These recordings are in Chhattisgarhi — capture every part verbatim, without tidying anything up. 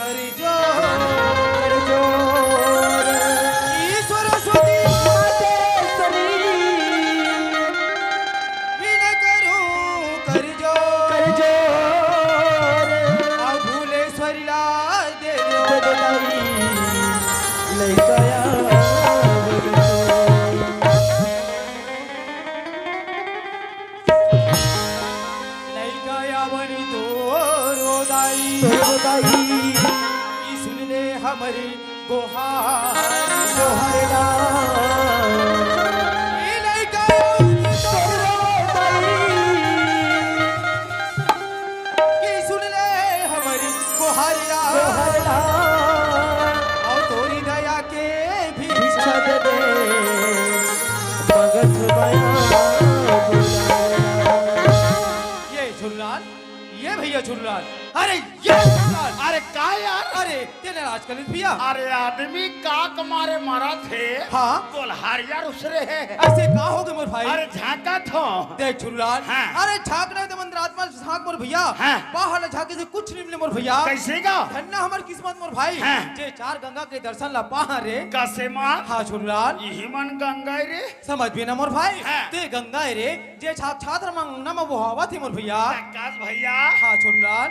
कर जोर, कर जोर। ईश्वर सुधी मातेश्वरी, विन करूं कर जोर। कर जोर। आ भूलेश्वरी ला दे दो। दे दो ताई, लइका या लइका या बनी तोरो दाई। तोरो दाई। ई सुन ले हमरी गोहार। गोहार ला। ई लइका या बनी तोरो दाई। ई सुन ले हमरी गोहार ला। गोहार ला। अउ तोरी दया के भिक्षा दे दे, भगत माया बुलाया। ये छुरलाल, ये भैया छुरलाल, अरे ये छुरलाल, अरे का यार? अरे तेने आज कल भैया, अरे आदमी काक मारे मरत हे, हाँ। गोलहारिया रुसरे हे। ऐसे का हो गए मोर भाई? अरे झांकत हो। देख छुरलाल, हाँ। अरे झांकना तो मंत्र आत्मा झांक मोर भैया, हाँ। बाहर ले झांके से कुछ नहीं मिले मोर भैया। कैसे का? धन्ना हमर किस्मत मोर भाई, हाँ। जे चार गंगा के दर्शन ला पाहा रे। कसे मार? हाँ छुरलाल। इही मन गंगा रे। समझ भी ना मोर भाई। हाँ। ते गंगा रे, जे साक्षात रमंगना में बोहावत हे मोर भैया। आकाश भैया। हाँ छुरलाल।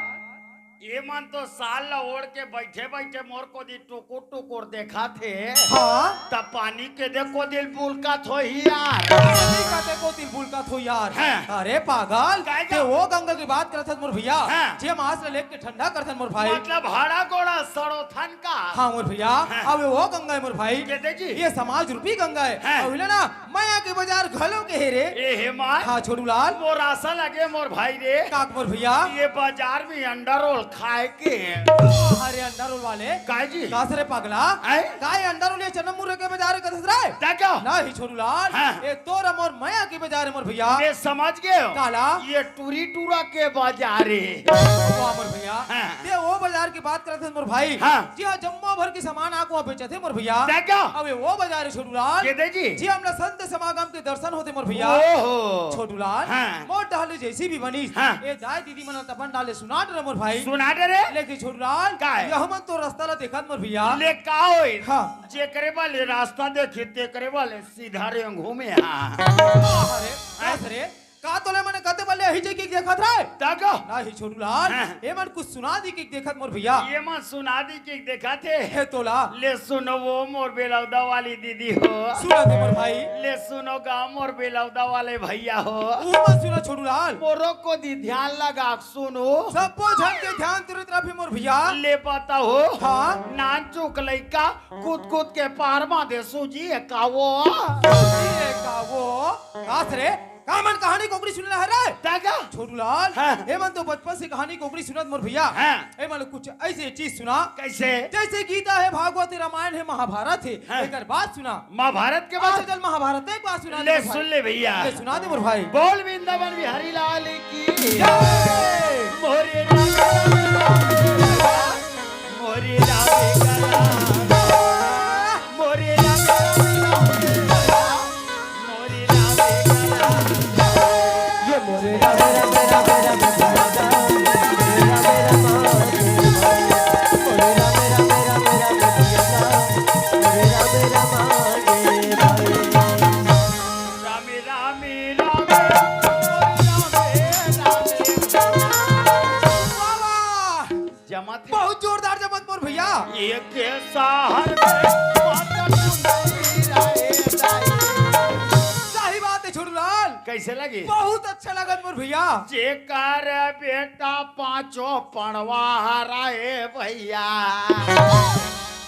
ये मन तो साल ला ओढ़ के बैठे बैठे मोर कोती टुकुर टुकुर देखत हे। हाँ। त पानी के दे कोती ल बुलकत होही यार। पानी का दे कोती ल बुलकत हो यार। हाँ। अरे पागल, काहे का? ते वो गंगा की बात करत हस मोर भैया। हाँ। जे मांस ला लेके ठंडा करथन मोर भाई। मतलब हड़ा गोड़ा सड़ोथन का? हाँ मोर भैया, हाँ। अब वो गंगा है मोर भाई। के दे जी? ये समाज रूपी गंगा है। हाँ। अब ना मया के बाजार घलो के हे रे। ए हे मार। हाँ छोटू लाल। मोर आशा लगे मोर भाई रे। काक मोर भैया। ये बाजार में अंडा रोल खाए के। अरे अंडा रोल वाले। काय जी? कास रे पगला? आय? काय अंडा रोल ये चनम मुर्गे के बाजार कथस रे? देखो। नहीं छोटू लाल। हाँ। ये तोर मोर मया के बाजार है मोर भैया। ये समझ गए हो? काला? ये टूरी टूरा के बाजार है। वाह मोर भैया। हाँ। ते वो बाजार की बात करत हस मोर भाई। हाँ। जी हाँ, जम्मो भर के सामान आक वहाँ बेचत हे मोर भैया। देखो। अबे वो बाजार है छोटू लाल। के दे जी? जी हमला संत समागम के दर्शन होथे मोर भैया। ओहो। छोटू लाल, हाँ। मोर डहले जैसी भी बनिस। हाँ। ए दाई दीदी मन तपन डाले सुनात रहे मोर भाई। सुनात रहे? लेकिन छोटू लाल, का है? यह मन तो रास्ता ला देखत मोर भैया। ले का होई? हाँ। जेकरे वाले रास्ता देखी तेकरे वाले सीधा रेंगू में। हाँ। अरे, बस रे। का तोले मने कते बल्ले अही जे के देखत रहे? तको। नहीं छोटू लाल, हाँ। ए मन कुछ सुना दी के देखत मोर भैया। ये मन सुना दी के देखत हे। हे तोला। ले सुनो वो मोर बेलौदा वाली दीदी हो। सुना दे मोर भाई। ले सुनो गा मोर बेलौदा वाले भैया हो। वो मन सुना छोटू लाल। मोरो कोती ध्यान लगा सुनो। सबो झन के ध्यान तुरंत रखी मोर भैया। ले बताओ। हाँ। नान चुक लइका कूद कूद के पार मा दे सूजी ए का वो। सूजी ए का वो। कास रे? का मन कहानी कोकरी सुनना है रे? दादा। छोटू लाल, हाँ। ए मन तो बचपन से कहानी कोकरी सुनत मोर भैया। हाँ। ए मन कुछ ऐसे चीज सुना। कैसे? जैसे गीता है, भागवत है, रामायण है, महाभारत है। हाँ। एकर बात सुना। महाभारत के बात? अच्छा, चल महाभारत एक बात सुना दे ले भाई। सुन ले भैया। ले सुना दे मोर भाई। बोल वृंदावन बिहारी लाल की। जय। मोरे राम राम राम। मोरे राम राम राम। मोरे राम राम राम। मोरे राम राम राम। ये मोरे राम राम राम राम राम। रामे, रामे, रामे, रामे, रामे। वाह, वाह। जमत हे। बहुत जोरदार जमत मोर भैया। एक शहर में माता कुंदरी रहे दाई। सही बात है छोटू लाल। कैसे लगी? बहुत अच्छा लगत मोर भैया। जेकर बेटा पांचों पड़वा हराए भैया।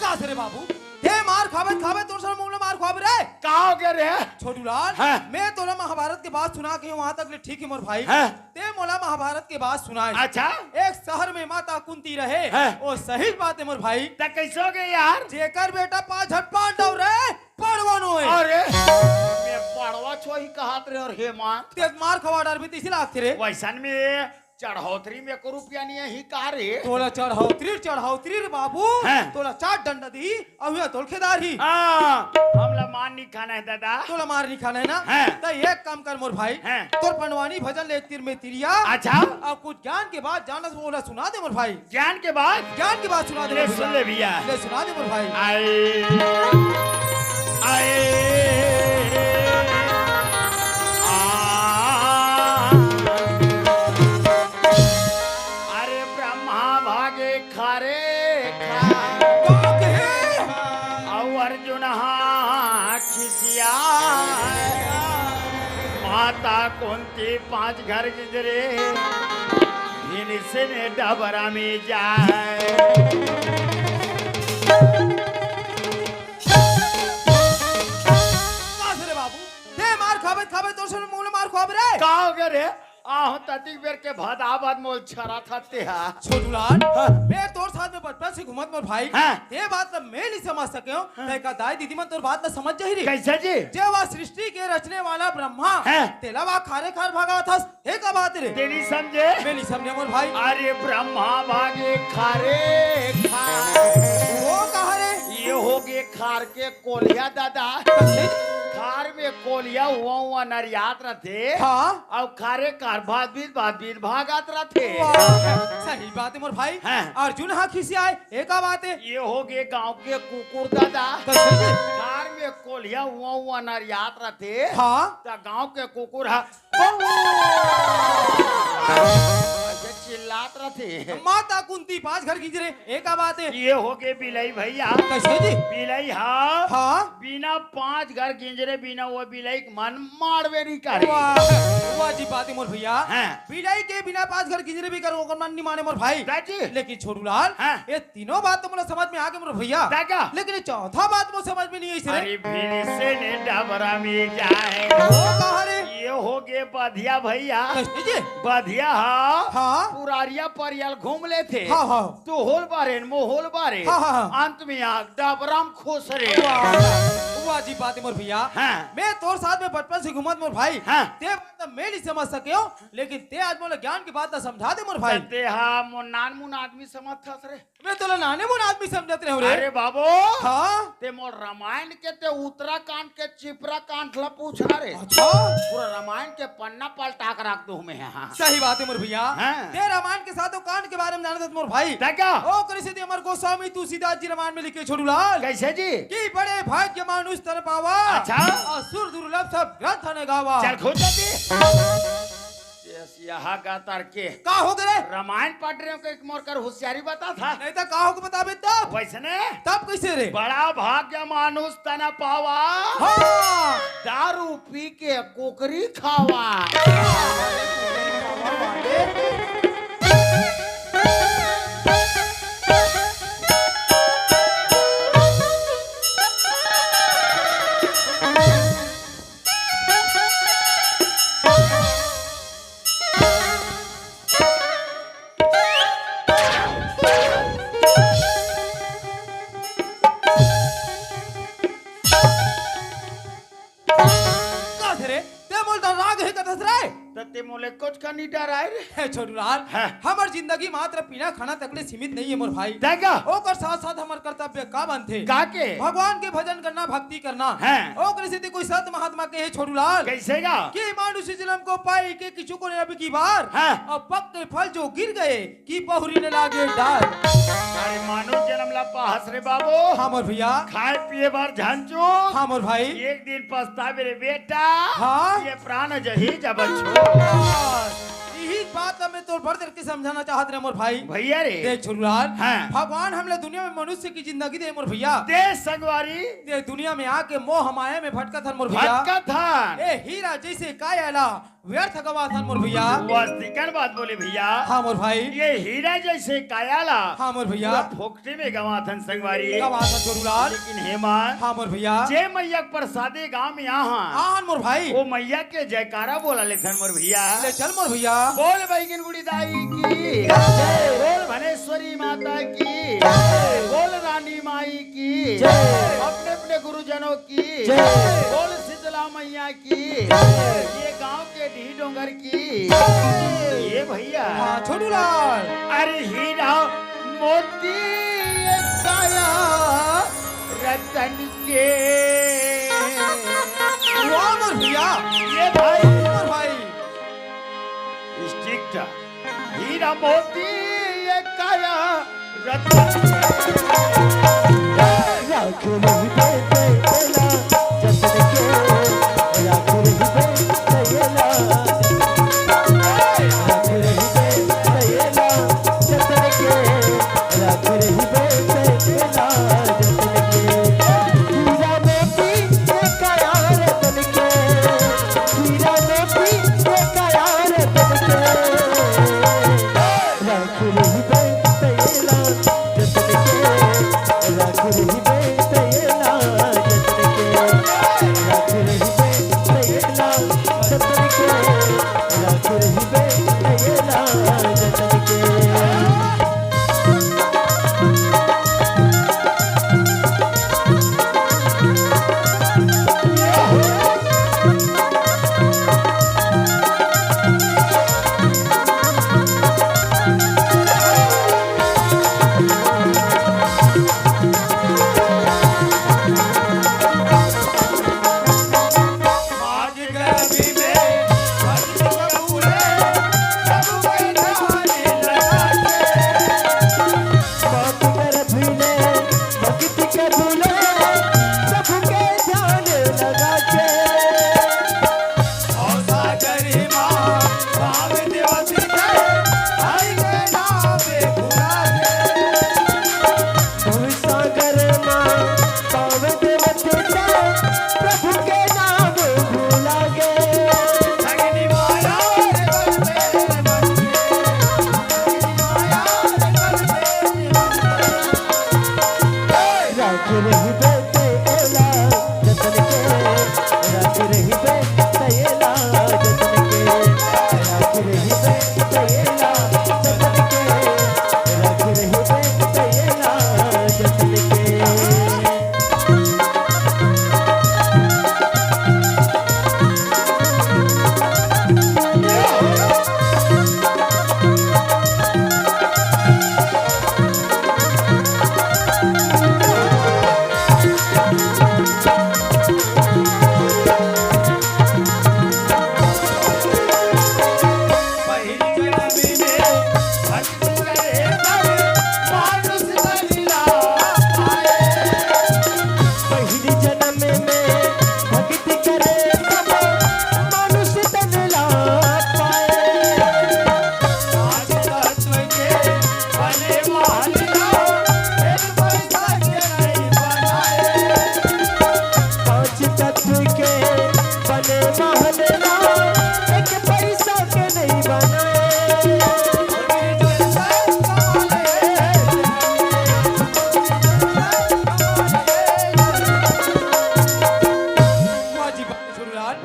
का से रे बाबू? ते मार खाबे, खाबे, तोर सर मुंह ले मार खाबे रे। का हो गया रे? छोटू लाल, हाँ। मैं तोला महाभारत के बात सुना के वहां तक ले ठीक है मोर भाई। हाँ। ते मोला महाभारत के बात सुनाए। अच्छा। एक शहर में माता कुंती रहे। हाँ। ओ सही बात है मोर भाई। त कैसे हो गए यार? जेकर बेटा पांच झन पांडव रहे, पड़वा नो है। अरे, मैं पड़वा छोही कहत रहे और हे मार। ते मार खवा डर भी तीसी लागथे रे। वैसन में चढ़ौतरी में एको रुपया नहीं है ही का रे? तोला चढ़ौतरी, चढ़ौतरी रे बाबू। हैं? तोला चार डंडा दी, अउ ये तोल खेदार ही। हाँ, हम त मार नहीं खाना है दादा। तोला मार नहीं खाना है ना? हाँ। त एक काम कर मोर भाई। हाँ। तोर पंडवानी भजन ले तीर में तिरिया। अच्छा। अउ कुछ ज्ञान के बात जानत हो ओला सुना दे मोर भाई। ज्ञान के बात? ज्ञान के बात सुना दे ले मोर सुन भैया। ले भैया। ले सुना दे मोर भाई। आए, आए, आ। अरे ब्रह्मा भागे खारे खा। अउ अर्जुन हा खिसिया। माता कुंती पांच घर गिंजरे, भीमसेन डबरा में जाए। का से रे बाबू? ते मार खाबे, खाबे, तोर से मुंह मार खाबे रे। का हो गया रे? आहो, ततिक बेर के भदाभद मोल छरा था ते हा। छोटूलाल, हाँ। मैं तोर साथ में बचपन से घूमत मोर भाई। हाँ। ते बात ला मैं नहीं समझ सके हूँ। हाँ। ते का दाई दीदी मन तोर बात ला समझ जाही रे। कैसे जी? जे वा सृष्टि के रचने वाला ब्रह्मा, हाँ। तेला वा खारे खार भगावत हस, हे का बात रे? ते नहीं समझे? मैं नहीं समझे मोर भाई। अरे ब्रह्मा भागे खारे खार। वो कहा रे? ये हो गए खार के कोलिया दादा। कैसे? खार में कोलिया हुआ हुआ नरियात रथे। हाँ। अउ खारे खार भात बीत भात बीत भागत रथे। वाह, सही बात है मोर भाई। हाँ। अर्जुन हा खिसियाए, ए का बात है? ये हो गए गांव के कुकुर दादा। कैसे? खार में कोलिया हुआ हुआ नरियात रथे। हाँ। त गांव के कुकुर हा ऐसे चिल्लात रथे। माता कुंती पांच घर गिंजरे, ए का बात है? ये हो गए बिलाई भैया। कैसे जी? बिलाई हा। हाँ। बिना पांच घर गिंजरे बिना वो बिलाई के मन मारवे नहीं करे। वाह, वाह जी बात है मोर भैया। हाँ। बिलाई के बिना पांच घर गिंजरे भी करो, ओकर मन नहीं माने मोर भाई। दाजी। लेकिन छोटूलाल, हाँ। ये तीनों बात तो मोला समझ में आ गए मोर भैया। दादा। लेकिन ये चौथा बात मोला समझ में नहीं आई रे। अरे भीमसेन डबरा में जाए। वो कहा रे? ये हो गए बधिया भैया। कैसे जी? बधिया हा। हाँ। पुरारिया परियाल घूम लेथे। हाँ, हाँ। तो होल बारे, मोहोल बारे। हाँ, हाँ, हाँ। अंत में आ डबरा में खुश रे। वाह, वाह जी बात है मोर भैया। हाँ। मैं तोर साथ में बचपन से घूमत मोर भाई। हाँ। ते बात मैं नहीं समझ सके हूँ, लेकिन ते आज मोला ज्ञान की बात ला समझा दे मोर भाई। ते हा मोर नान मुन आदमी समझ थस रे। मैं तोला नाने मुन आदमी समझत रहे हूँ रे। अरे बाबू। हाँ। ते मोर रामायण के ते उत्तराखंड के चिपरा कांड ला पूछना रे। अच्छा। पूरा रामायण के पन्ना पलटा के रख दूं मैं यहाँ। सही बात है मोर भैया। हाँ। ते रामायण के सातों कांड के बारे में जानत हस मोर भाई। ते का? ओकरे सेती हमर गोस्वामी तुलसीदास जी रामायण में लिखे छोटूलाल। कैसे जी? कि बड़े भाग्य मानुष तन पावा। अच्छा। असुर दुर्लभ सब ग्रंथ न गावा। चल खुद जाती। यस, यहाँ का तर्के। का हो गए रे? रामायण पढ़ रहे हो कि मोर कर होशियारी बता था? नहीं तो का हो के बताबे तब? वैसने? तब कैसे रे? बड़ा भाग्य मानुष तन पावा। हाँ। दारू पी के कोकरी खावा। का थे रे? ते मोल डरागे हे कथस रे? त ते मोले कुछ का नहीं डराए रे। हे छोटूलाल, हाँ। हमर जिंदगी मात्र पीना खाना तक ले सीमित नहीं है मोर भाई। ते का? ओकर साथ साथ हमर कर्तव्य का बनथे? का के? भगवान के भजन करना, भक्ति करना। हाँ। ओकरे सेती कोई संत महात्मा कहे हे छोटूलाल। कैसे का? कि मानुष जन्म को पाई के किसी को नहीं अब की बार। हाँ। अब पक के फल जो गिर गए कि बहुरी न लागे डार। अरे मानुष जन्म ला पाहस रे बाबू। हाँ मोर भैया। खाए पिए बर झंचू। हाँ मोर भाई। एक दिन पछताबे रे बेटा। हाँ। ये प्राण जही जब छोड़। यही बात ला मैं तोर बड़ करके समझाना चाहत रहे मोर भाई। भैया रे। देख छोटूलाल। हाँ। भगवान हमला दुनिया में मनुष्य की जिंदगी दे मोर भैया। दे संगवारी। ये दुनिया में आके मोह माया में भटकत हन मोर भैया। भटकत हन। ए हीरा जैसे काया ला व्यर्थ गवाथन मोर भैया। वास्तविकन बात बोले भैया। हाँ मोर भाई। ये हीरा जैसे काया ला। हाँ मोर भैया। पूरा फोकटे में गवाथन संगवारी। गवाथन छोटूलाल। लेकिन हेमंत। हाँ मोर भैया। जे मैया के प्रसादे गांव में आहा। आन मोर भाई। वो मैया के जयकारा बोला लेथन मोर भैया। ले चल मोर भैया। बोल बैगन गुड़ी दाई की। जय। बोल भनेश्वरी माता की। जय। बोल रानी माई की। जय। अपने अपने गुरुजनों की। जय। बोल शीतला मैया की। जय। ये गांव के ढी डोंगर की। जय। ये भैया। हाँ, छोटूलाल। अरे हीरा मोती काया रतन के। वाह मोर भैया। ये भाई, मोर भाई। स्ट्रिक्ट। हीरा मोती ये काया रतन। राख रहिबे तैला जतन के, राख रहिबे तैला। राख रहिबे तैला जतन के, राख रहिबे तैला जतन के। हीरा मोती ये काया रतन के, हीरा मोती ये काया रतन के। राख रहिबे तैला जतन के, राख रहिबे तैला जतन के, राख रहिबे तैला जतन के, राख रहिबे तैला जतन के।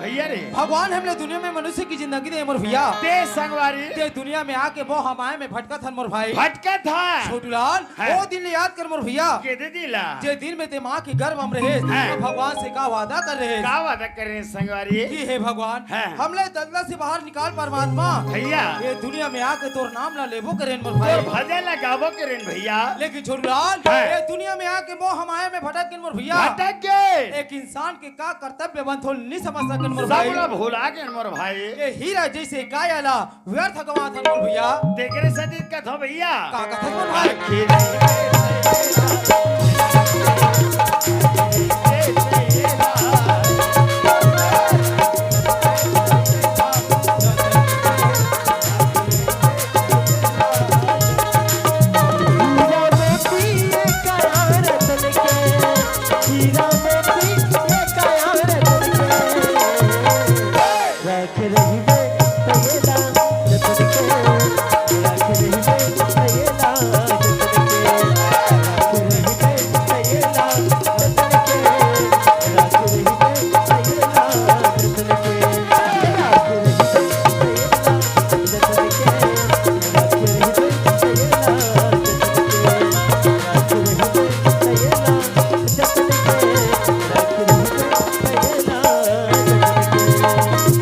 भैया रे। भगवान हमला दुनिया में मनुष्य के जिंदगी दे मोर भैया। ते संगवारी। ते दुनिया में आके मोह माया में भटकत हन मोर भाई। भटकत हन। छोटूलाल, हाँ। वो दिन ले याद कर मोर भैया। के दे दिला? जे दिन में ते माँ के गर्भ में रहे, हाँ। तो भगवान से का वादा कर रहे? का वादा कर रहे संगवारी? कि हे भगवान, हाँ। हमला दलदल से बाहर निकाल परमात्मा। भैया। ये दुनिया में आके तोर नाम ला लेबो करेन मोर भाई। तोर भजन ला गाबो करेन भैया। लेकिन छोटूलाल, हाँ। ये दुनिया में आके मोह माया में भटक गेन मोर भैया। भटक गे। एक इंसान के का कर्तव्य बनथे, नहीं समझ सकन मोर भाई। सब ला भुला गेन मोर भाई। ये हीरा जैसे काया ला व्यर्थ गंवाथन मोर भैया। तेकरे सेती कथों भैया। का कथस मोर भाई?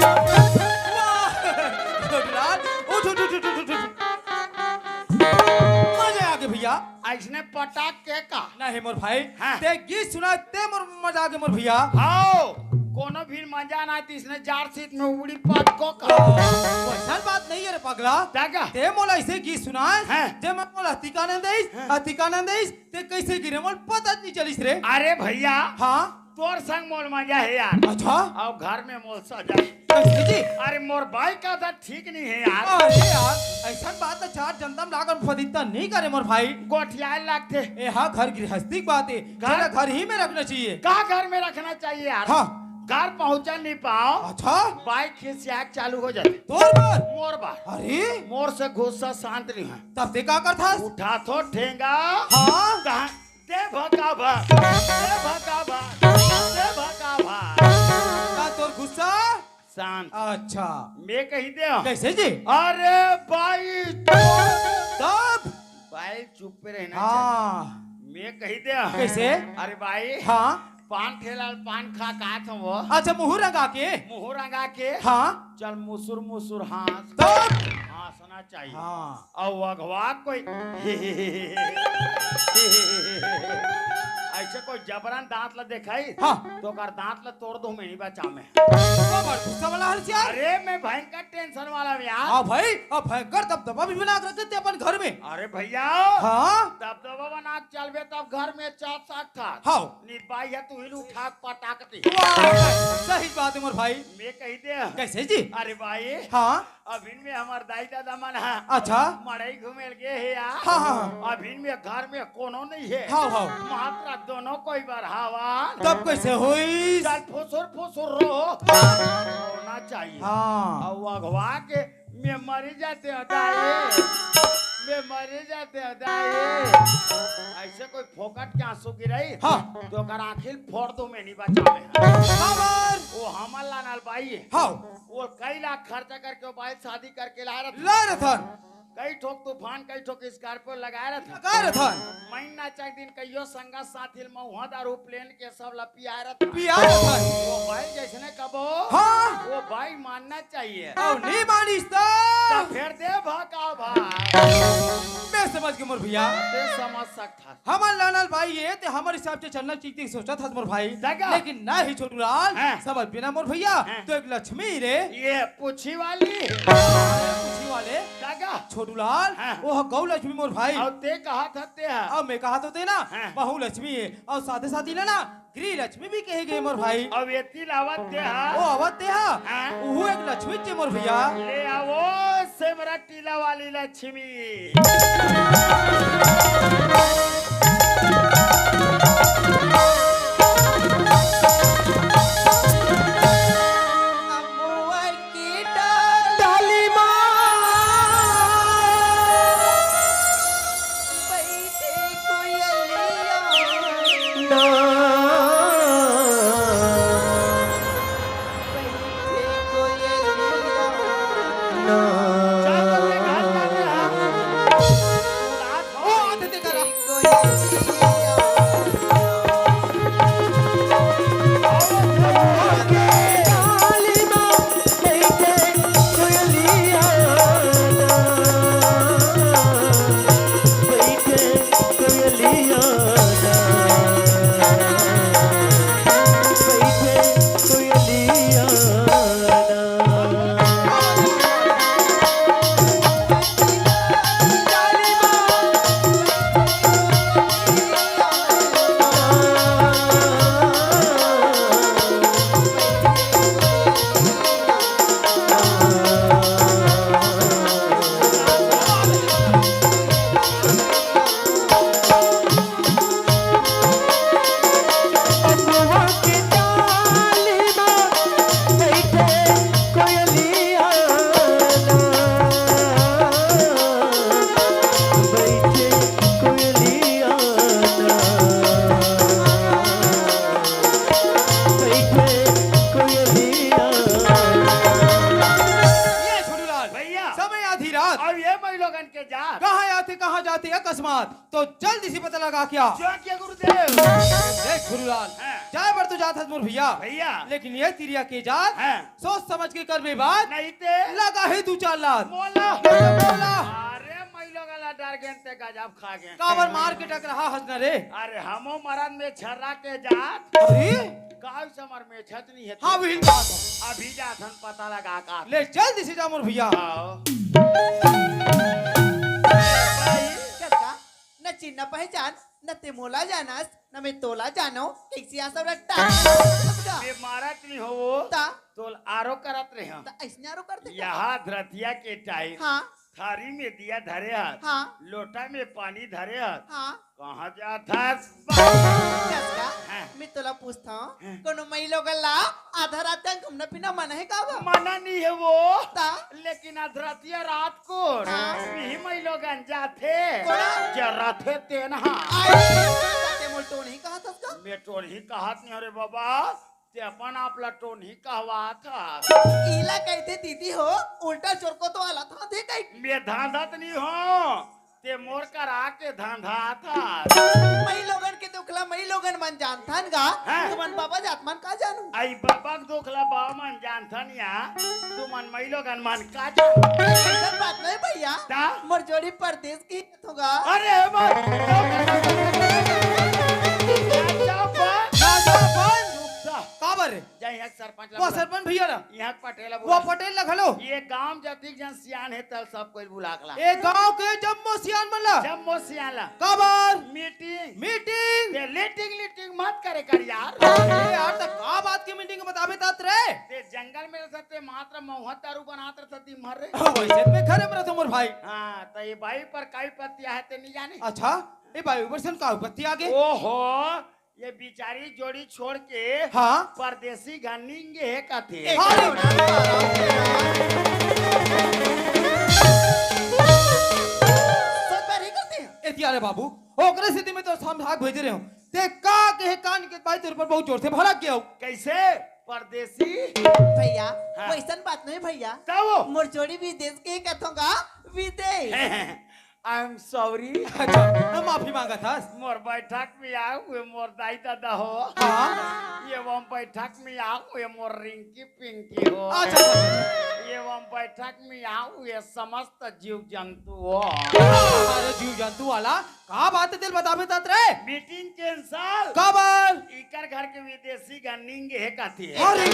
वाह! छोटूलाल, उठ, उठ, उठ। मजा आ गया भैया। अइसने पटाक के का? नहीं मोर भाई, हाँ। ते गीत सुना, ते मोर मजा आ गया मोर भैया। हाओ। कोनो भी मजा ना आय, त इसने जार सीत में उड़ी पटको का। वैसन बात नहीं है रे पगला। त का? ते मोला ऐसे गीत सुनाय, हैं? जे मैं मोला हतिका नंद आइस, हैं? हतिका नंद आइस, ते कैसे गिरे मोला पता नहीं चलिस रे। अरे भैया, हाँ? तोर संग मोला मजा हे यार। अच्छा? अउ घर में मोला सजा। कैसे जी? अरे मोर बाई का आदत ठीक नहीं है यार। अरे यार, ऐसन बात तो चार जनता में लाकर फदित्ता नहीं करे मोर भाई। गोठियाए लागथे। ए हाँ, घर गृहस्थी की बात है। घर? तेला घर ही में रखना चाहिए। का घर में रखना चाहिए यार? हाँ। घर पहुंचा नहीं पाओ। अच्छा? बाई खिसिया के चालू हो जाथे। तोर बर? मोर बर। अरे? मोर से गुस्सा शांत नहीं है। तब ते का करथस? उठाथों ठेंगा। हाँ? कहाँ? दे भका भा, दे भका भा, दे भका भा। का तोर गुस्सा? शांत। अच्छा। मैं कही दे। कैसे जी? अरे बाई। तब? बाई चुप पे रहना हाँ। चाहिए। मैं कही दे। कैसे? अरे बाई। हाँ। पान ठेला ल पान खा के आत हंव। अच्छा, मुंह रंगा के? मुंह रंगा के। हाँ। चल मुसुर मुसुर हाँस। तब? हाँसना चाहिए। हाँ। अउ अगवा कोई ऐसे कोई जबरन दांत ला देखाई, हाँ। त ओकर दांत ला तोड़ दूं मैं, नहीं बचा मैं। तो बड़ गुस्सा वाला हरस यार। अरे मैं भयंकर tension वाला हूँ यार। हाँ भाई, अब भयंकर दबदबा भी बना के रखे ते अपन घर में। अरे भैया, हाँ। दबदबा बना के चलबे तब घर में चार सात था। हाँ। निरपाई है तू ही उठा के पटाक दी। वाह, सही बात है मोर भाई। मैं कही दे। कैसे जी? अरे भाई। हाँ। अभिन में हमर दाई ददा मन ह अच्छा। मड़ई घूमे ल गे हे यार। हाँ, हाँ, हाँ। अभिन में घर में कोनो नहीं है। हाँ, हाँ। मात्र दोनों कोई बर हवा। तब कैसे होई? चल फुसुर फुसुर रो। होना चाहिए। हाँ। अउ अगवा के मैं मरी जाते हंव दाई, मैं मरी जाते हंव दाई। ऐसे कोई फोकट के आंसू गिराई हाँ। त ओकर आंखी ल फोड़ दूं मैं, नहीं बचा मैं। खबर। वो हमर लानल बाई है। हाँ। वो कई लाख खर्चा करके वो बाई शादी करके लाय रथन। लाय रथन। कई ठोक तूफान, कई ठोक Scorpio लगाय रथन। लगाय रथन। महीना चार दिन कहियो संगा साथी ल महुआ दारू प्लेन के सब ला पियाय रथन। पियाय रथन। वो बाई जैसने कबो, हाँ। वो बाई मानना चाहिए। अउ नहीं मानिस त? त फेर दे भका भा। मैं समझ गे मोर भैया। ते समझ सकत हस। हमर लानल बाई ये ते हमर हिसाब से चलना चाहिए, सोचत हस मोर भाई। जगह। लेकिन नहीं छोटू लाल, हाँ। समझ बिना मोर भैया, हाँ। तो एक लक्ष्मी रे। ये पूछी वाली। पूछी वाले। जगह। छोटू लाल, हाँ। वो ह गौ लक्ष्मी मोर भाई। अउ ते कहा था ते है। अब मैं कहा तो ते ना, हाँ। बहू लक्ष्मी है। अउ साथे साथ इला ना गृह लक्ष्मी भी कहे गे मोर भाई। अब एती लावत ते हा। ओ आवत ते हा। हाँ। उहू एक लक्ष्मी चे मोर भैया। ले आवो सेमरा टीला वाली लक्ष्मी। अम्मुआ की डाल डाली माँ। बैठे कोयलिया ना। बैठे कोयलिया ना। ओ, आते ते करा। ये छोटूलाल, भैया। समय आधी रात। अब ये माई लोगन के जात। कहाँ आथे, कहाँ जाथे अकस्मात, तो जल्दी से पता लगा क्या। जो किया गुरुदेव। देख छोटूलाल, हाँ। जाए बर तो जात हस मोर भैया। भैया। लेकिन ये तिरिया के जात, हाँ। सोच समझ के करबे बात। नहीं ते। लगा है दू चार लात। मोला। नहीं तो मोला। अरे माई लोगन ला डर गेन ते गजब खा गेन। काबर मार के टकराहा हस न रे। अरे हमो मरद में छर्रा के जात। अरे। का इस हमर मेछत नहीं है? हाँ, वही बात है। अभी जाथन पता लगा का। ले, जल्दी से जा मोर भैया। आओ। कका, न चिन्ह पहचान, न ते मोला जानस, न मैं तोला जानो, कैसी आसव रट्टा? ये मारत नहीं हो वो। ता? तोल आरो करत रहे हम। ता ऐसने आरो करते का? यहाँ धरतिया के टाइम। हाँ। थारी में दिया धरे हस, हाँ। लोटा में पानी धरे हस। हाँ। कहाँ जात हस? कका, हाँ। मैं तोला पूछता हूँ, हाँ। कोनो मई लोगन ला आधा रात तक घूमना पीना मना है का बा? मना नहीं है वो, ता? लेकिन आधा रातिया रात को हाँ। भी मई लोगन जाथे। कोना? जराथे तेन हा। आई, ते मोल टोनही कहा था का? मैं टोनही कहा नहीं, अरे बाबा, ते अपन आप ला टोनही कहवात हस। इला कहते दीदी हो, उल्टा चोरको तो आला था, दे कहीं। मैं धांधत नहीं हो, ते मोर करा के धांधत हस। मई लोगन के दुखला मई लोगन मन जानथन गा, हाँ। तुमन बाबा जात मन का जानू? आई बाबा के दुखला बाबा मन जानथन या, तुमन मई लोगन मन का जानू? ऐसन बात नहीं भैया, ता? मोर जोड़ी परदेस की होगा। अरे भाई, राजा बन। राजा बन। रुक जा। का बर रे? जा यहाँ के सरपंच ला वो बुला। सरपंच भैया ना। यहाँ के पटेल ला वो बुला। पटेल ला घलो। ये गांव जतिक जन सियान है, तल सब कोई बुला के ला। ए गांव के जम्मो सियान मन ला। जम्मो सियान ला। का बर? मीटिंग। मीटिंग। ये लीटिंग, लीटिंग मत करे कर यार। ए यार, त का बात की मीटिंग बताबे तात रे? ते जंगल में रहते मात्र महुआ दारू बनात रहते दिन भर रे। वैसे तो मैं घरे में रहता हूँ, मोर भाई। हाँ, तो ये बाई पर काई पत्तिया है, ते नहीं जाने? अच्छा, ए भाई, ऊपर से का पत्ती आ गई? ओहो, ये बिचारी जोड़ी छोड़ के हाँ। परदेसी घर निंगे है कथे। अरे, सब बार ही करते हैं। ए दिया रे बाबू, ओकरे सेती में तो समझा के भेजे रहे हूँ। ते का कहे कान के भाई, तोर पर बहुत जोर से भड़क गया हूँ। कैसे? परदेसी? भैया, हाँ। वैसन बात नहीं भैया। तब? मोर जोड़ी विदेश के कथों का विदेश। I am sorry। अच्छा, हम माफी मांगत हस। मोर बैठक में आए हुए मोर दाई दादा हो। हाँ। एवं बैठक में आए हुए मोर रिंकी पिंकी हो। अच्छा, अच्छा, अच्छा। एवं बैठक में आए हुए समस्त जीव जंतु हो। अरे जीव जंतु वाला का बात है, तेल बताबे तात रे? Meeting cancel. काबर? इकर घर के विदेशी गन निंगे हे कथे। अरे!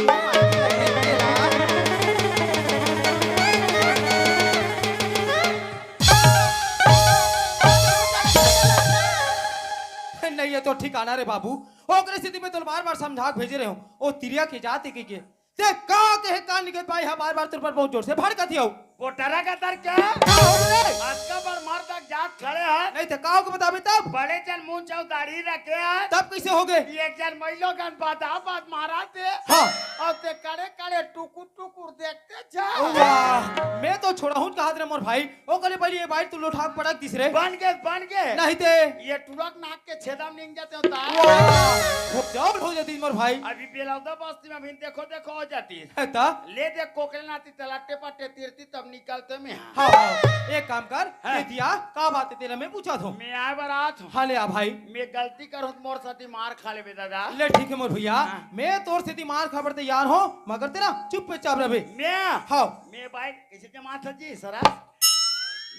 नहीं, ये तो ठिकाना रे बाबू। ओकरे सेती में तो बार-बार समझा के भेजे रहे हूँ। ओ तिरिया के जात हे कहिके। ते का कहे कान निकल पाई हा, बार-बार तोर पर बहुत जोर से भड़कत हऊ। बोटरा का तर के? का हो गे? अतका बड़ मर्द तक जात खड़े हे। नहीं ते का हो गे बताबे तब? बड़े जन मुंह चाव दाढ़ी रखे हे। तब कैसे हो गे? एक जन महिलो गन बादा बात मारा थे। हाँ। अउ ते कड़े कड़े टुकुर टुकुर देखते जा। वाह, मैं तो छोड़ा हूँ कहा रे मोर भाई। ओ कले पहले ये बाइट तू लोठा पड़क दिस रे। बन गे, बन गे। नहीं ते। ये टुरक नाक के छेदा में निकल जाते होता। वाह, हो जाओ हो जाती मोर भाई। अभी बेलौदा बस्ती में भी देखो, देखो हो जाती। है ता? ले दे कोकरे नाती तलाटे पट्टे तीरती तब निकलते में। हाँ, हाँ। एक काम कर, हाँ। ये दिया, का बात है तेरा, मैं पूछा था। मैं आए बार आत हूँ। हाँ, ले आ भाई। मैं गलती करूँ तो मोर साथी मार खा लेबे दादा। ले ठीक है मोर भैया, हाँ। मैं तोर सेती मार खाबर तैयार हूँ, मगर तेरा चुप पे चाप रहे। मैं? हाँ। मैं भाई, कैसे जमात है जी, सरा?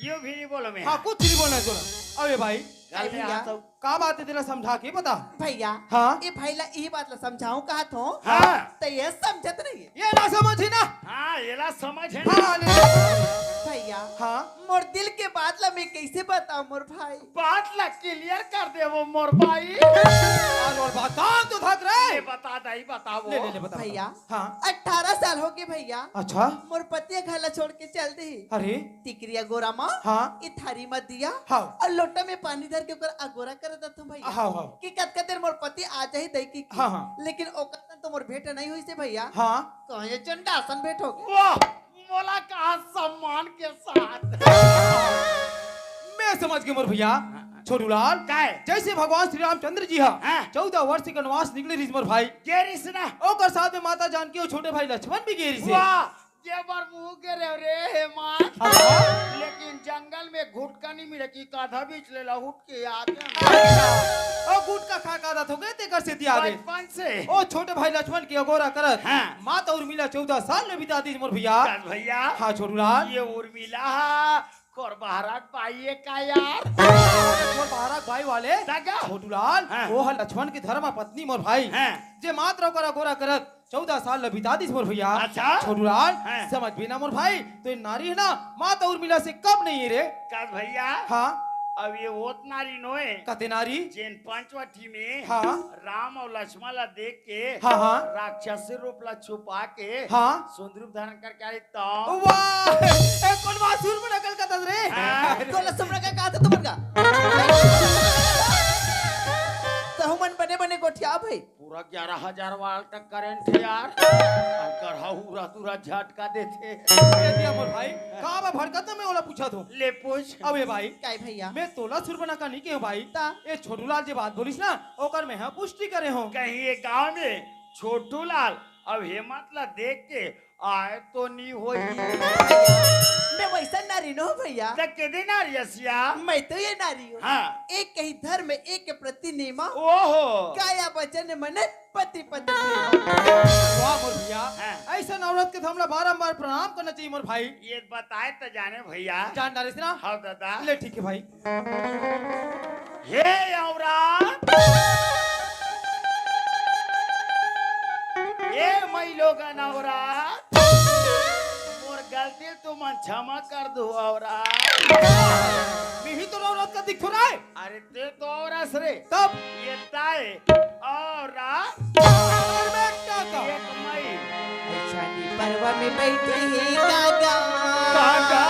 यो भी नहीं बोलो मैं। हाँ, कुछ नहीं बोलना है तोरा। अबे भाई। गल में भैया। आता हूँ। का बात है तेला समझा के बता। भैया, हाँ? ये भाई ला यही बात ला समझाऊं कहा थो। हाँ। तो ये समझत नहीं है। ये ना समझी ना। हाँ, ये ला समझ है हाँ, ना। ले। भैया, हाँ। मोर दिल के बात ला मैं कैसे बताऊं मोर भाई? बात ला क्लियर कर दे वो मोर भाई। और, और बता तो थक रे। ये बता दाई, बताओ। ले, ले, ले, बता, भैया, बता। हाँ। अठारह साल हो गए भैया। अच्छा। मोर पति घर ला छोड़ के चल दी। अरे। टिकरिया गोरा मा, हाँ। ई थारी मा दिया, हाँ। अउ लोटा में पानी धर के ओकर अगोरा कर देत हूँ भैया। हाँ, हाँ। कि कतका देर मोर पति आ जाही दई की। हाँ, हाँ। लेकिन ओकर संग तो मोर भेंट नहीं हुई से भैया। हाँ। कहे चंडासन भेंट हो गया। वाह, मोला कहा सम्मान के साथ। मैं समझ गया मोर भैया। हाँ, हाँ। छोटूलाल, काय? जैसे भगवान श्री रामचंद्र जी हा, हाँ। चौदह वर्ष के वनवास निकले रिस मोर भाई। गे रिस ना। ओकर साथ में माता जानकी और छोटे भाई लक्ष्मण भी गे रिस हे। वाह, ये बार मुँह के रे, रे हे माँ। अच्छा। लेकिन जंगल में घुटका नहीं मिले कि काधा बीच ले लाहुट के आगे। अच्छा। ओ गुटखा खा का आदत हो गए तेकर सेती आगे। बचपन से। ओ छोटे भाई लक्ष्मण के अगोरा करत। हाँ। माता उर्मिला चौदह साल में बिता दी मोर भैया। चल भैया। हाँ छोटूलाल। ये उर्मिला हा, तोर बहरा के भाई हे का यार? तोर बहरा के भाई वाले। सगा। छोटूलाल, हाँ। वो ह लक्ष्मण के धर्म पत्नी मोर भाई। हाँ। जे मात्र ओकर अगोरा करत चौदह साल ल बिता दिस मोर भैया। अच्छा। छोटूलाल, हाँ। समझ भी ना मोर भाई, तो ये नारी हे ना, माता उर्मिला से कम नहीं हे रे। कस भैया? हाँ। अब ये ओत नारी नोहे। कते नारी? जेन पंचवटी में हाँ। राम अउ लक्ष्मण ला देख के हाँ, हाँ। राक्षसी रूप ला छुपा के हाँ। सुंदरी रूप धारण करके आ रही तो। वाह! ए, कोन वासुर में नकल करत रे? हाँ। तोला सुमरा का कहा था तुमन का? तहु मन बने बने गोठिया भाई। पूरा ग्यारह हजार वाट तक करंट हे यार। अगर हूरा तुरा झटका देथे। ए दिया मोर भाई, का बा भड़कत में ओला पूछत हो? ले पूछ। अबे भाई, काय भैया? मैं तोला सुरबना का नहीं केहूं भाई। ता? ये छोटूलाल जे बात बोलिस ना, ओकर मैं ह पुष्टि करे हों। कहीं ये गांव में छोटूलाल अब हेमंत ला देख के आए तो नी होही। मैं वैसा नारी नोहूं भैया। त केदे नारी असिया? मैं तो ये नारी हूँ। हाँ। एक कही धर्म, एक के प्रति नेमा। ओहो। काया वचन मन पति पत्नी। वाह मोर भैया, हाँ। ऐसन औरत के तो हमला बारंबार प्रणाम करना चाहिए मोर भाई। ये बताए त जाने भैया। जान डारे से ना? हाँ दादा। ले ठीक है भाई। हे औरत, ए मई लोगन औरत, मोर गलती तुमन क्षमा कर दो औरत। मिही तो औरत का दिखो रे। अरे ते तो औरत रे। तब? ये ताए औरत। और मैं का का? एक मई। छठी पर्व में बैठे ही काका। काका।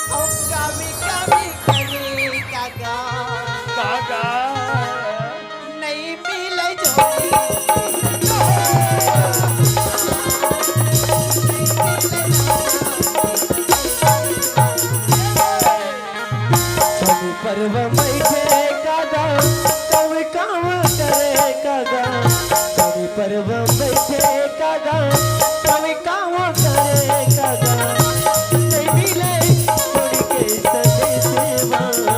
हम कामी कामी करे काका। काका। नहीं मिले जोड़ी। छठी पर्व में बैठे काका, कब काम करे काका। छठी पर्व में बैठे काका, कब काम करे काका। नहीं मिले छोड़ के संदेश वाला।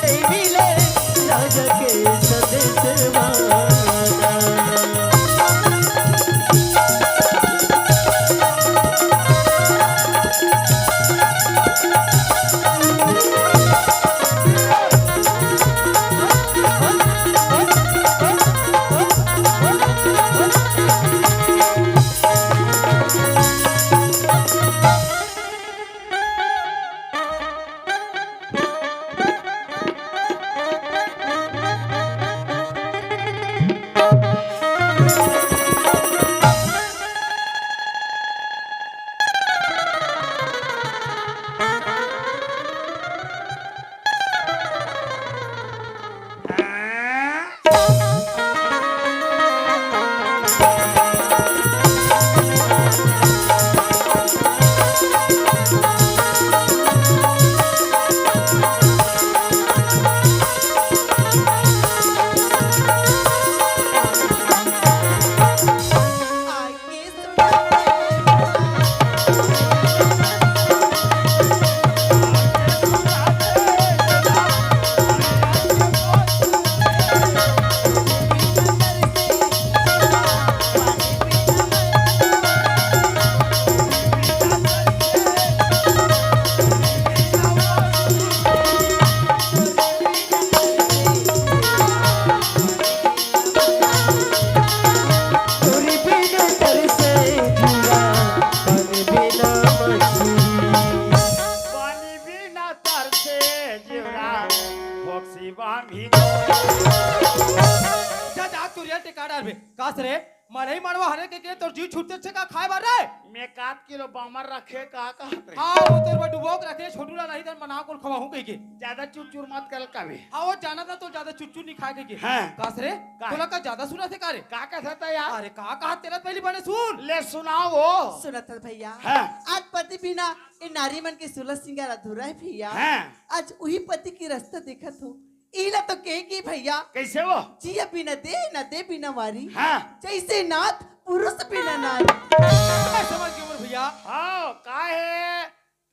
नहीं मिले राजा के संदेश वाला। तोरी बिना तरसे जीवा, पानी बिना मछली। पानी बिना तरसे जीवा, फोक्सी बांधी। जा, जा, तू रियल टिका डाल बे। कास रे, मरई मरवा हरे के, के तोर जीव छूटते छे का खाए बर रे? मैं एक आध किलो बामर रखे का कहत रहे। हाँ, वो तोर बर डुबोक रखे, छोटू ला नहीं तन बना कोल खवाहूं कहि के। ज्यादा चुरचुर मत कर कभी। हाँ, वो जाना था तो ज्यादा चुरचुर नहीं खाए कहि के। हाँ। कास रे, का? तोला का ज्यादा सुना थे का रे? का कहत था यार? अरे का कहा तेरा पहली बने सुन। ले सुनाओ वो। सुनत हस भैया। हाँ। आज पति बिना ए नारी मन के सुलह सिंगार अधूरा हे भैया। हाँ। आज उही पति के रस्ता देखत हों। इला तो कहे कि भैया, कैसे वो? जिया बिना देह, ना देह बिना वारी। हाँ। जैसे नाथ, पुरुष बिना नारी। मैं समझ गया मोर भैया। हाँ, का हे?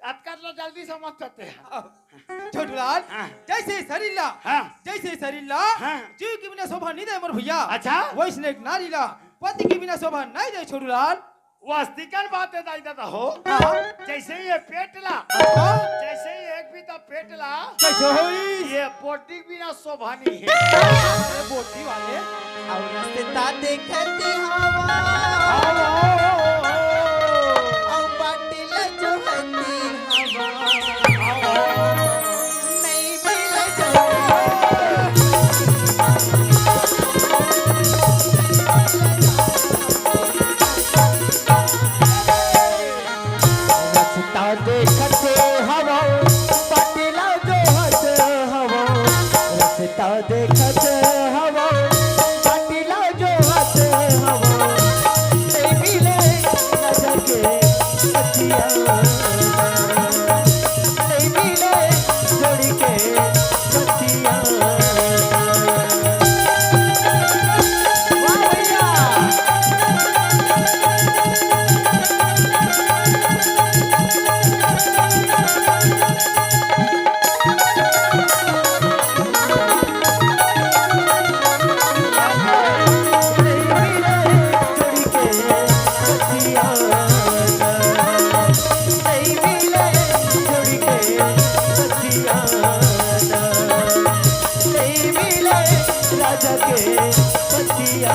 अतका तो जल्दी समझ सकते हैं। छोटूलाल, हाँ। जैसे शरीर ला, हाँ। जैसे शरीर ला, हाँ। जीव के बिना शोभा नहीं दे मोर भैया। अच्छा। वैसने एक नारी ला, पति के बिना शोभा नहीं दे छोटूलाल। वस्तिकन बात हे दाई ददा हो। हाँ। जैसे ही ये पेट ला, हाँ। जैसे ही एक भी तब पेट ला, कैसे होई? ये बोटी बिना शोभा नहीं है। अरे बोटी वाले। अउ रस्ता देखत हवा। आओ, आओ, आओ, आओ। अउ बाटिला जोहत हवा। आओ, आओ, आओ। नहीं मिले जोड़ी। रस्ता देखत हवो, बाटिला जोहत हवो। रस्ता देखत हवो, बाटिला जोहत हवो। नहीं मिले नजर के बतिया। नहीं मिले जोड़ी के बतिया। वाह भैया। राजा के बतिया।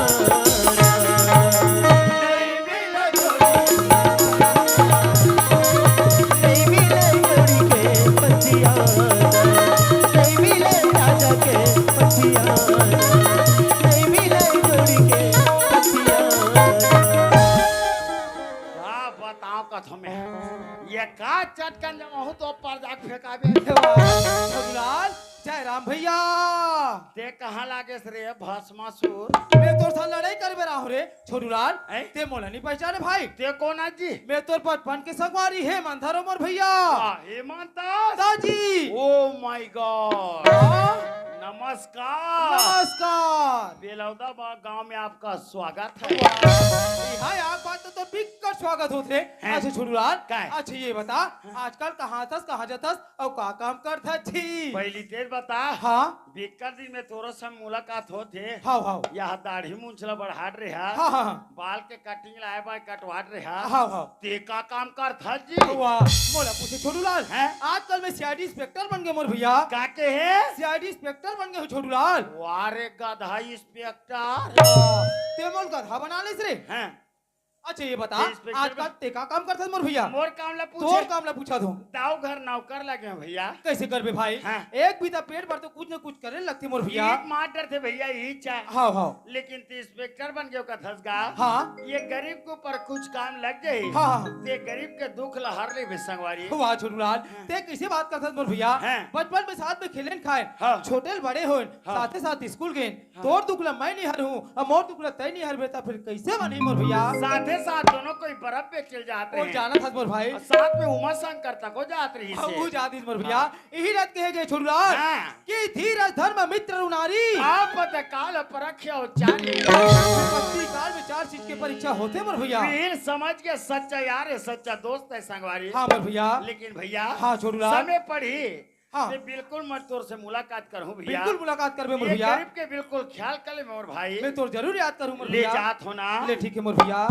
नहीं मिले जोड़ी के बतिया, नहीं मिले राजा के बतिया, नहीं मिले जोड़ी के बतिया। का बताओ कथो में, ये का चटकन जमा हो तो पर जाके फेंकाबे। छोटूलाल, जय राम भैया। ते कहाँ लागेस रे भस्मासुर? मैं तोर साथ लड़ाई करबे रहा हूँ रे। छोटूलाल, हैं? ते मोला नहीं पहचाने भाई। ते कोन आस जी? मैं तोर बचपन के संगवारी हेमंत हरों मोर भैया। वाह, हेमंत आस? दाजी। Oh my God। हाँ? नमस्कार। नमस्कार। बेलौदा बा गांव में आपका स्वागत है। वाह। हाँ, आप बात तो, तो बिक्कट स्वागत होत रे। हैं? अच्छा छोटूलाल, का है? अच्छा ये बता, हाँ। आजकल कहाँ थस, कहाँ जाथस, अउ का काम करथस जी? पहली तेर बता। हाँ। बिक्कट दिन में तोरो संग मुलाकात होत हे। हाव, हाव। यह दाढ़ी मूंछ ला बढ़ात रहा। हाँ, हाँ, हाँ। बाल के cutting लाए बाय कटवात रहा। हाव, हाव। ते का काम करथस जी? वाह, मोला पूछे छोटूलाल। हैं? आजकल मैं C I D inspector बन गए मोर भैया। का के हे? C I D inspector बन गए हूँ छोटूलाल। वाह रे गधा inspector। वाह, ते मोल गधा बना लेस रे। हैं? अच्छा ये बता, ये inspector आजकल बन- ते का काम करथस मोर भैया? मोर काम ला पूछे। तोर काम ला पूछत हूँ। दाऊ घर नौकर लगे हैं भैया। कैसे करबे भाई? हाँ। एक बीता पेट भर तो कुछ न कुछ करे लगथे मोर भैया। ईंट मार डरथे भैया, ईंट चा। हाव, हाव। लेकिन ते inspector बन गए कथस गा। हाँ। ये गरीब के ऊपर कुछ काम लग जाही। हाँ, हाँ। ते गरीब के दुख ला हर लेबे संगवारी। वाह छोटूलाल, हाँ। ते कैसे बात करथस मोर भैया? हाँ। बचपन में साथ में खेलेन खाएन, हाँ। छोटे ले बड़े होएन, हाँ। साथे साथ स्कूल गेन। हाँ। तोर दुख ला मैं नहीं हरहूँ, अब मोर दुख ला तैं नहीं हरबे, त फिर कैसे बनही मोर भैया? साथे साथ दोनों कोई बरफ बेचे जात रहे। जानत हस मोर भाई। अउ साथ में उमा शंकर तको जात रहिस हे। वो जात रहिस मोर भैया। हाँ। यही रात कहे गए छोटूलाल हाँ। कि धीरज धर्म मित्र अरु नारी। आपत काल परख्या चारी। आपत्ति काल में चार चीज के परीक्षा होथे मोर भैया। वीर समझ के सच्चा यार है, सच्चा दोस्त है संगवारी। हाँ मोर भैया। लेकिन भैया हाँ छोटूलाल। समय पड़ही हाँ। ते बिल्कुल मैं तोर से मुलाकात करहूँ भैया। बिल्कुल मुलाकात करबे मोर ये भैया। गरीब के बिल्कुल ख्याल कर ले मोर भाई। मैं तोर जरूर याद करूँ मोर ले भैया। जात हो ना। ले ठीक है मोर भैया।